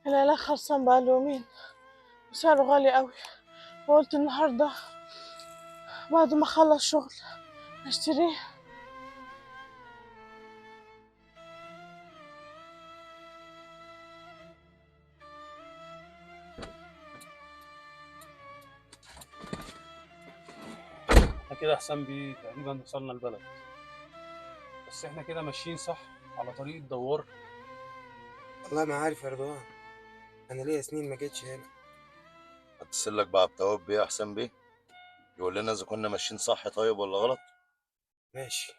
العلاج خلصان بقاله يومين وسعره غالي قوي، وقلت النهارده بعد ما اخلص شغل اشتريه. احنا كده احسن بيه تقريبا وصلنا البلد، بس احنا كده ماشيين صح على طريق الدوار؟ والله ما عارف يا رضوان، انا ليا سنين ما جيتش هنا. اتصل لك بقى بتواب بيه احسن بيه يقول لنا اذا كنا ماشيين صح طيب ولا غلط. ماشي.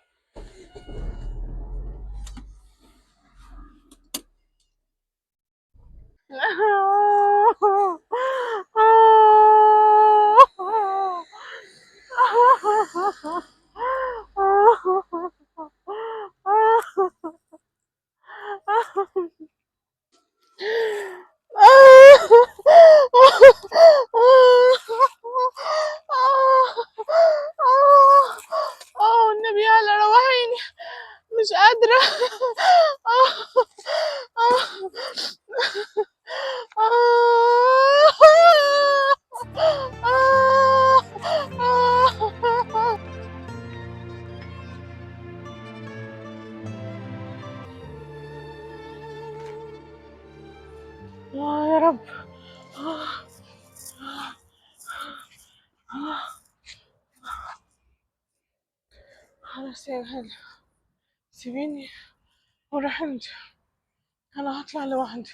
اه النبي يلا روحيني، مش قادرة. يا رب. خلاص يا غالي، سيبيني وروحي انت، انا هطلع لوحدي.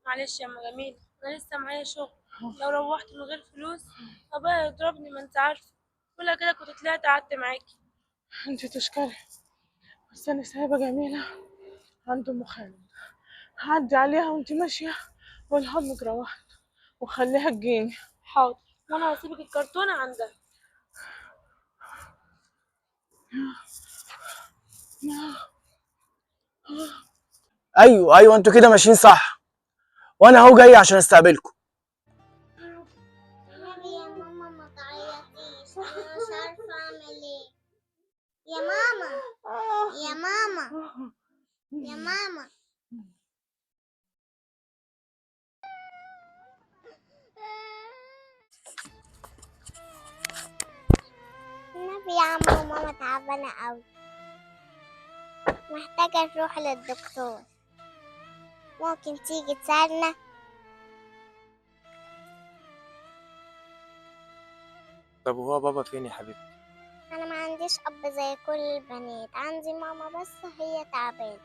معلش يا ام جميل، انا لسه معايا شغل، لو روحت من غير فلوس ابويا يضربني، ما انت عارفه. ولا كده كنت طلعت قعدت معاكي. انت تشكري، بس انا سايبه جميلة عند ام خالد، هعدي عليها وانت ماشية وقولها امك روحت وخليها تجيني. حاضر، وانا هسيبك الكرتونه عندها. ايوه ايوه، انتوا كده ماشيين صح، وانا اهو جاي عشان استقبلكم. النبي يا ماما ما تعيطيش، انا مش عارفه اعمل ايه. يا ماما، يا ماما، يا ماما. النبي يا عمو، ماما تعبانة قوي، محتاجة تروح للدكتور، ممكن تيجي تساعدنا؟ طب وهو بابا فين يا حبيبتي؟ انا ما عنديش اب زي كل البنات، عندي ماما بس هي تعبانة.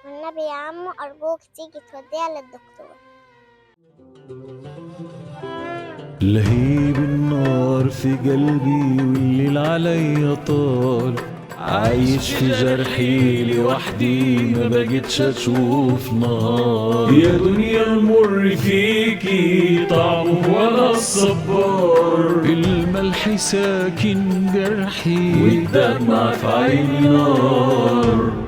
والنبي يا عمو ارجوك تيجي توديها للدكتور. لهيب النار في قلبي والليل عليا طال، عايش في جرحي لوحدي ما بقتش اشوف نهار. يا دنيا المر فيكي طعمه ولا الصبار، الملح ساكن جرحي والدمع في عيني نار.